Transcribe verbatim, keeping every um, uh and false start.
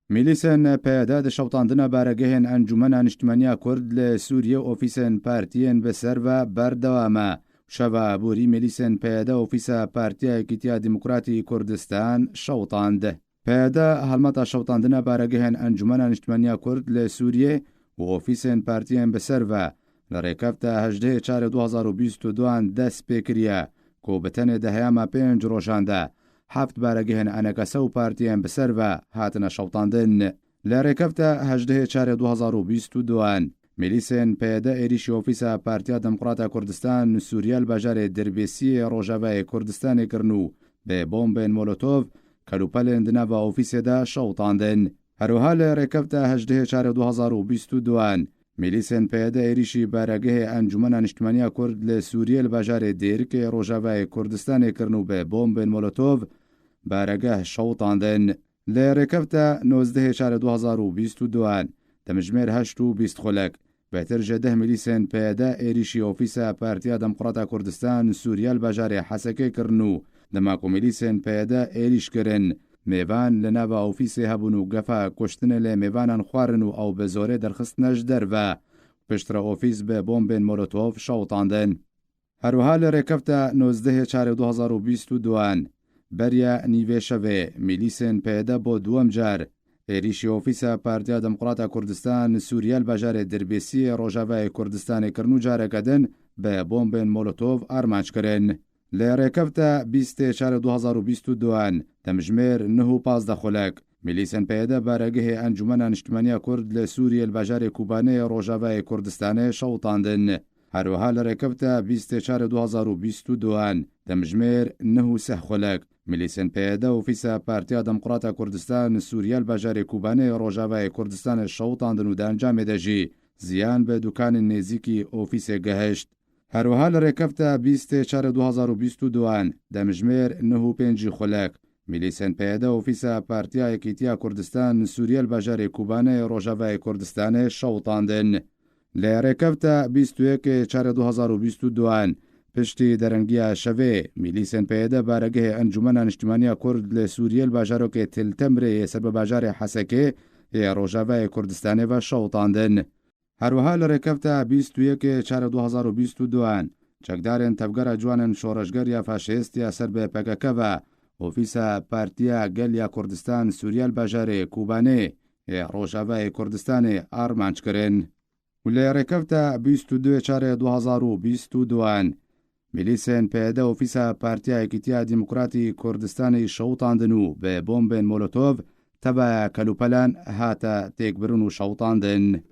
Milîsên P Y D di şewtandina baregehên Encûmena Niştimaniya Kurd li Sûriyê û ofîsên partiyên bi ser ve berdewam e. Şeva borî milîsên P Y D ofîsa Partiya Yekîtiya Demokratî Kurdistan şewtand. P Y D helmeta şewtandina baregehên Encûmena Niştimaniya Kurd li Sûriyê û ofîsên partiyên bi ser ve li rêkefta hejdehê çarê du hezar û bîst û duan dest pê kiriye, ku bi tenê di heyama pênc rojan de heft baregehên enekese û partiyên bi ser ve hatine şewtandin. Li rêkefta hejdehê çarê du hezar û bîst û duan, milîsên P Y D êrîşî ofîsa Partiya Demokrata Kurdistan Sûriye li bajarê Dirbêsiyê Rojavayê Kurdistanê kirin û bi bombên molotov kelûpelên di nava ofîsê de şewtandin. Herwiha li rêkefta hejdehê çarê du hezar û bîst û duan, milîsên P Y D êrîşî baregehê Encûmena Niştimaniya Kurd li Sûriyê li bajarê Dêrikê Rojavayê Kurdistanê kirin û bi bombên molotov baregeh şewtandin. Li rêkefta nozdehê çarê du hezar û bîst û duan, demjimêr heşt û bîst xulek, bêtir ji deh milîsên P Y D êrîşî ofîsa Partiya Demokrata Kurdistan Sûriye li bajarê Hesekê kirin û dema ku milîsên P Y D êrîş kirin, mêvan li nava ofîsê hebûn û gefa kuştinê lê mêvanan xwarin û ew bi zorê derxistine ji derve. Piştre ofîs bi bombên molotov şewtandin. Herwiha li rêkefta nozdehê çarê du hezar û bîst û duan, beriya nîvê şevê, milîsên P Y D bo duwem car êrîşî ofîsa Partiya Demokrata Kurdistan Sûriye li bajarê Dirbêsiyê Rojavayê Kurdistanê kirin û careke din bi bombên molotov armanc kirin. Li rêkefta bîstê çarê du hezar û bîst û duan, demjimêr neh û pazdeh xulek, milîsên P Y D baregehê Encûmena Niştimaniya Kurd li Sûriyê li bajarê Kobanê Rojavayê Kurdistanê şewtandin. Herwiha li rêkefta bîstê çarê du hezar û bîst û duan, demjimêr neh û sih xulek, milîsên P Y D ofîsa Partiya Demokrata Kurdistan Sûriye li bajarê Kobanê Rojavayê Kurdistanê şewtandin û di encamê de jî ziyan bi dukanên nêzîkî ofîsê gihişt. Herwiha li rêkefta bîstê çarê du hezar û bîst û duan, demjimêr neh û pêncî xulek, milîsên P Y D ofîsa Partiya Yekîtiya Kurdistan Sûriye li bajarê Kobanê Rojavayê Kurdistanê şewtandin. Li rêkefta bîst û yekê çarê du hezar û bîst û duan, piştî derengiya şevê, milîsên P Y D baregehê Encûmena Niştimaniya Kurd li Sûriyê li bajarokê Til Temrê yê ser bi bajarê Hesekê yê Rojavayê Kurdistanê ve şewtandin. Herwiha li rêkefta bîst û yekê çarê du hezar û bîst û duan, çekdarên Tevgera Ciwanên Şoreşger ya Faşîst ya ser bi P K K ve ofîsa Partiya Gel ya Kurdistan Sûriye li bajarê Kobanê yê Rojavayê Kurdistanê armanc kirin. Û li rêkefta bîst û duyê çarê du hezar û bîst û duan, milîsên P Y D ofîsa Partiya Yekîtiya Demokratî Kurdistanê şewitandin û bi bombên molotov tevaya kelûpelan hate têkbirin û şewitandin.